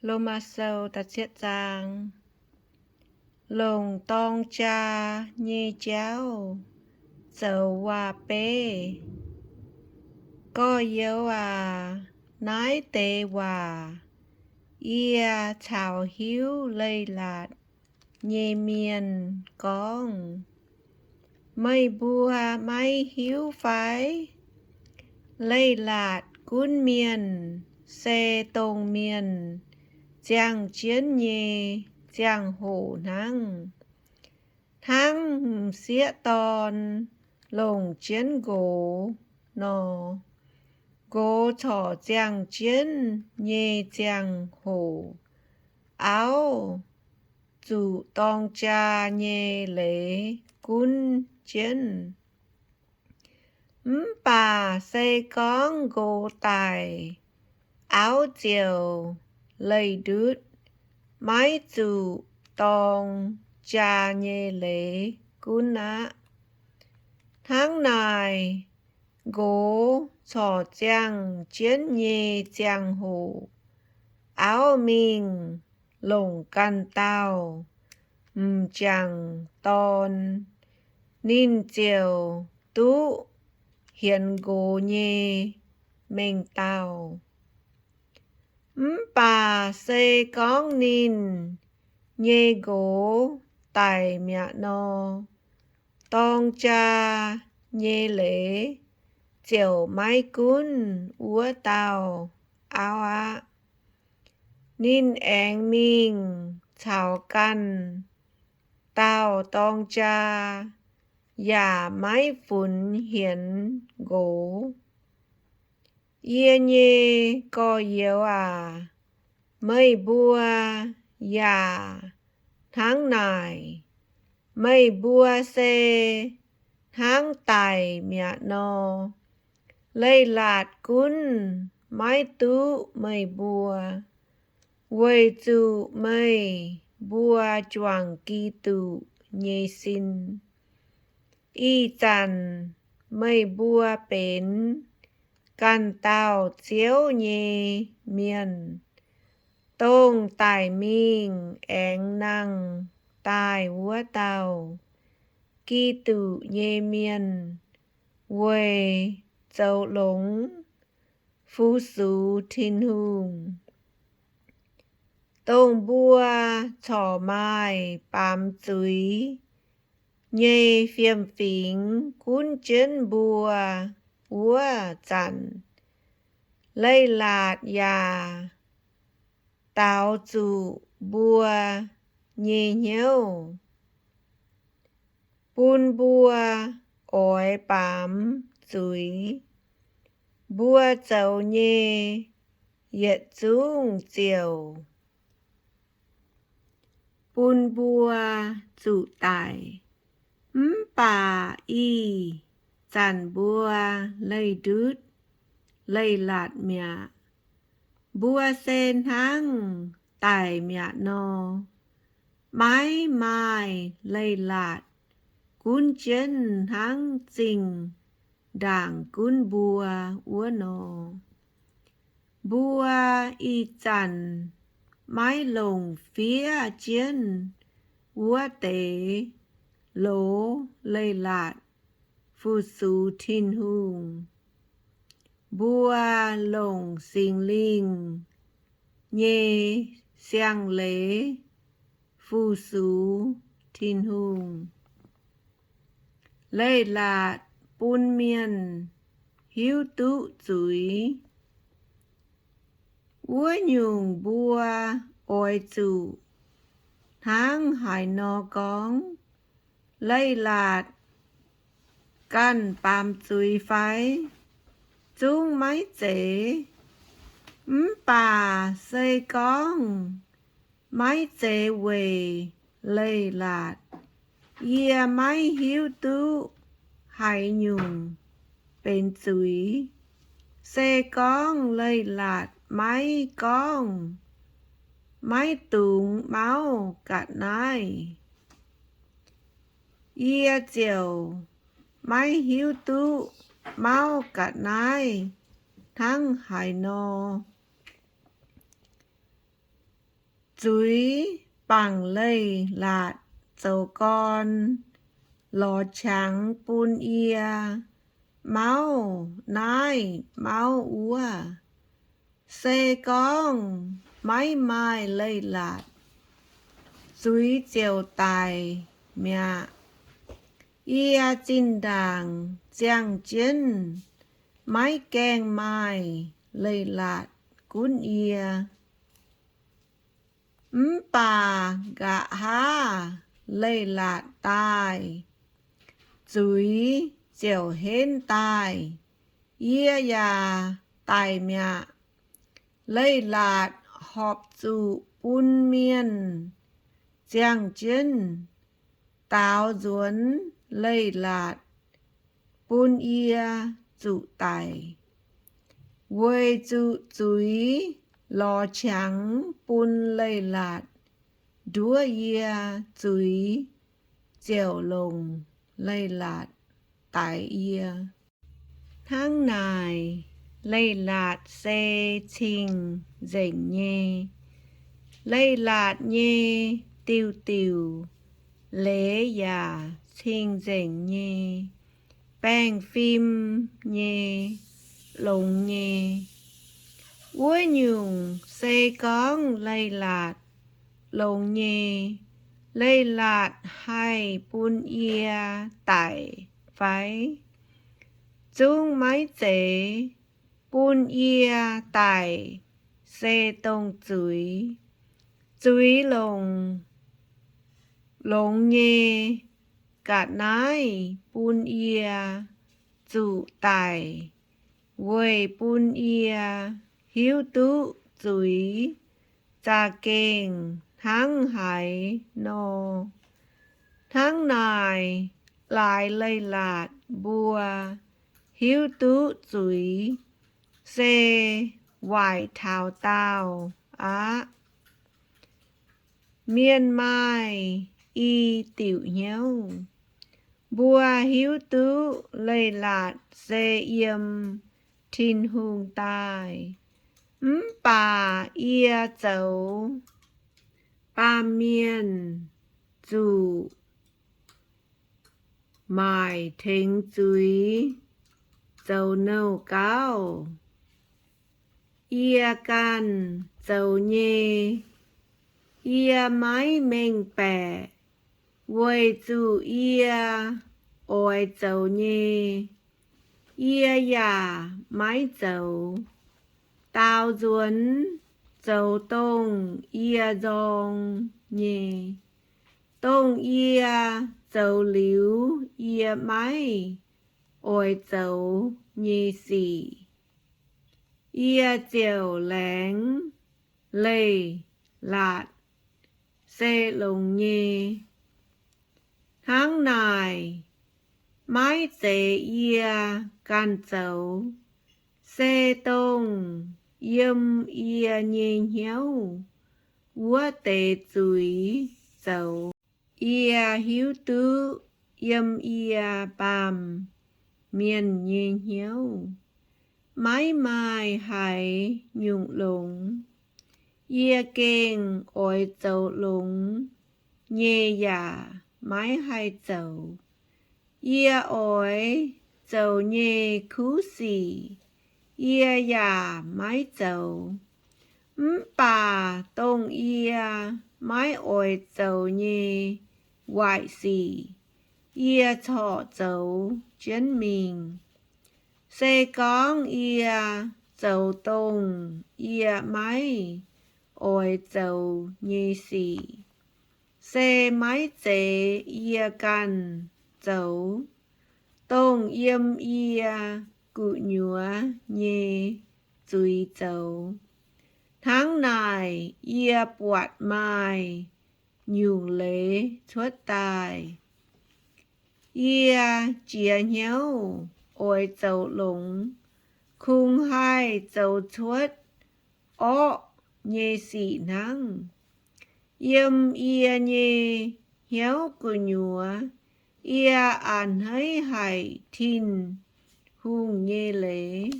Lomaa Sou da'cietv zaang. Longc dorng jaa nyei jauv zoux waac-beiv. Gorx-youz aac, naaiv deix waac yie caux hiuv leiz-latc nyei mienh gorngv. Meih mbuo maiv hiuv fai? Leiz-latc gunv mienh se dongh mienh ziangh jienv nyei ziangh hoc hnangv. Hnangv m'sieqv dorn longc jienv nqox nor, nqox corc ziangh jienv nyei ziangh hoc, auv zuqc dorng jaa nyei leiz gunv jienv. Mv baac se gorngv nqox daic, auv ziouc leih ndutv, maiv zuqc dorng jaa nyei leiz gunv aqv. Hnangv naaic, nqox corc ziangh jienv nyei ziangh hoc, auv mingh longc ganh dauh m'jangc dorn, ninh ziouc duqv hienx nqox nyei mengh dauh. Mv baac se gorngv ninh nyei nqox daic mi'aqv nor, dorng jaa nyei leiz ziouc maiv gunv wuov dauh auv aqv. Ninh aengx mingh caux ganh dauh dorng jaa, yaac maiv funx hienx nqox. Yie nyei gorx-youz aac, meih mbuo yaac hnangv naaic. Meih mbuo se hnangv daic mi'aqv nor, leiz-latc gunv maiv duqv meih mbuo, weic zuqc meih mbuo juangc Giduc nyei sin. Ih zanc meih mbuo benx ganh dauh Ziouv nyei mienh. Dongh daic mingh aengx nangh daaih wuov dauh, Giduc nyei mienh, weic zoux longx fu-sux Tin-Hungh. Dongh mbuo corc maaih baamz zuiz nyei fiem-fingx gunv jienv mbuo wuov zanc, leiz-latc yaac daaux zuqc mbuo nyei hnyouv, bun mbuo oix baamz zuiz. Mbuo zoux nyei yietc zungv ziouc bun mbuo zuqc daic. Mv baac ih zanc mbuo leih ndutv leiz-latc mi'aqv. Mbuo se hnangv daic mi'aqv nor, maiv maaih leiz-latc gunv jienv hnangv zinh ndaangc gunv mbuo wuov nor. Mbuo ih zanc maiv longc fiev jienv wuov deix loz leiz-latc fu-sux Tin-Hungh. Mbuo longc Singx Lingh nyei siang-leiz fu-sux Tin-Hungh. Leiz-latc bun mienh hiuv duqv zuiz. Wuov nyungc mbuo oix zuqc hnangv haaix nor gorngv? Leiz-latc ganh baamz zuiz fai? Zungv maiv zeiz. Mv baac se gorngv maiv zeiz weic leiz-latc, yie maiv hiuv duqv haaix nyungc benx zuiz. Se gorngv leiz-latc maiv gorngv, maiv dungx mauv ga'naaiv, yie ziouc maiv hiuv duqv mauv ga'naaiv hnangv haaix nor. Zuiz bangc leiz-latc zoux gorn lorz qangx bun yie, mauv naaiv mauv wuov. Se gorngv maiv maaih leiz-latc, zuiz ziouc daic mi'aqv. Yie zinh ndaangc ziangh jienv maiv gaengh maaih leiz-latc gunv yie. Mv baac nqa'haav leiz-latc daaih, zuiz ziouc henv daaih, yie yaac daic mi'aqv. Leiz-latc horpc zuqc bun mienh ziangh jienv daaux nzuonx leiz-latc bun yie zuqc daic, weic zuqc zuiz lorz qangx bun leiz-latc nduov yie, zuiz ziouc longc leiz-latc daix yie. Hnangv naaic, leiz-latc se cing-nzengc nyei. Leiz-latc nyei diuh diuc leiz yaac cing-nzengc nyei, baengh fim nyei, longx nyei. Wuov nyungc, se gorngv leiz-latc longx nyei, leiz-latc haih bun yie daic fai? Zungv maiv zeiz. Bun yie daic se dongh zuiz. Zuiz longc longx nyei ga'naaiv bun yie zuqc daic, weic bun yie hiuv duqv zuiz za'gengh hnangv haaix nor. Hnangv naaic, laaix leiz-latc mbuo hiuv duqv zuiz se waaic taux daauh aqv. Mienh maaih i diuc hnyouv. Mbuo hiuv duqc leiz-latc se yiem Tin-Hungh daaih, mv baac yie zoux baamh mienh zuqc maaic tengx zuiz zoux nouh gauv. Yie ganh zoux nyei, yie maiv mengh baeqc, weic zuqc yie oix zoux nyei, yie yaac maiv zoux. Daaux nzuonx zoux dongh yie nzorng nyei, dongh yie zoux liuz yie maiv oix zoux nyei sic, yie ziouc laengz leiz-latc se longx nyei. Hnangv naaic, maiv zeiz yie ganh zoux, se dongh yiem yie nyei hnyouv wuov deix zuiz zoux. Yie hiuv duqv yiem yie baamh mienh nyei hnyouv maiv maaih haaix nyungc longx. Yie gengh oix zoux longx nyei yaac maiv haih zoux. Yie oix zoux nyei kuv sic yie yaac maiv zoux. Mv baac dongh yie maiv oix zoux nyei waaic sic, yie corc zoux jienv mingh. Se gorngv yie zoux dongh yie maiv oix zoux nyei sic, se maiv zeiz yie ganh zoux, dongh yiem yie gu'nyuoz nyei zuiz zoux. Hnangv naaic yie buatc maaih nyungc leiz cuotv daaih. Yie jiex hnyouv oix zoux longx, kungx haih zoux cuotv orqv nyei sic hnangv. Yiem yie nyei hnyouv gu'nyuoz yie a'hneiv haic Tin-Hungh nyei leiz.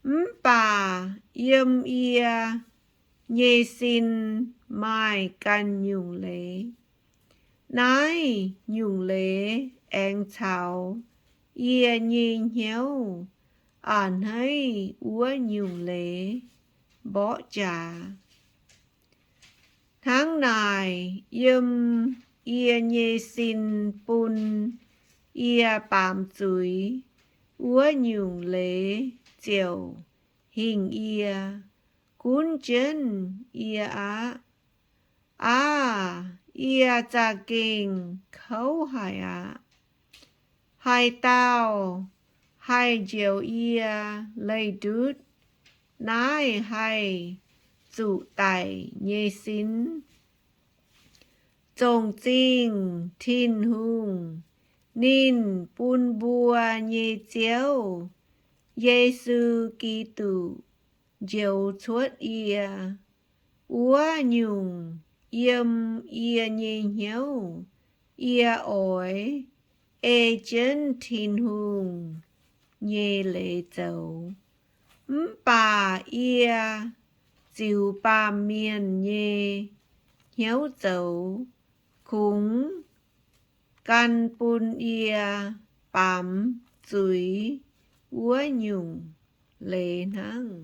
Mv baac yiem yie nyei sin maaih ganh nyungc leiz. Naaiv nyungc leiz aengx caux yie nyei hnyouv a'hneiv wuov nyungc leiz mborqv jaax. Hnangv naaic, yiem yie nyei sin bun yie baamz zuiz wuov nyungc leiz ziouc hingh yie, gunv jienv yie aqv. Aav, yie za'gengh kouv haic aqv. Haaix dauh haih njoux yie leih ndutv naaiv haih zuqc daic nyei sin? Zongc zingh Tin-Hungh, ninh bun mbuo nyei Ziouv, Yesu Giduc, njoux cuotv yie. Wuov nyungc, yiem yie nyei hnyouv yie oix ei jienv Tin-Hungh nyei leiz zoux. Mv baac yie ziux baamh mienh nyei hnyouv zoux, kungx gan bun yie baamz zuiz wuov nyungc leiz hnangv.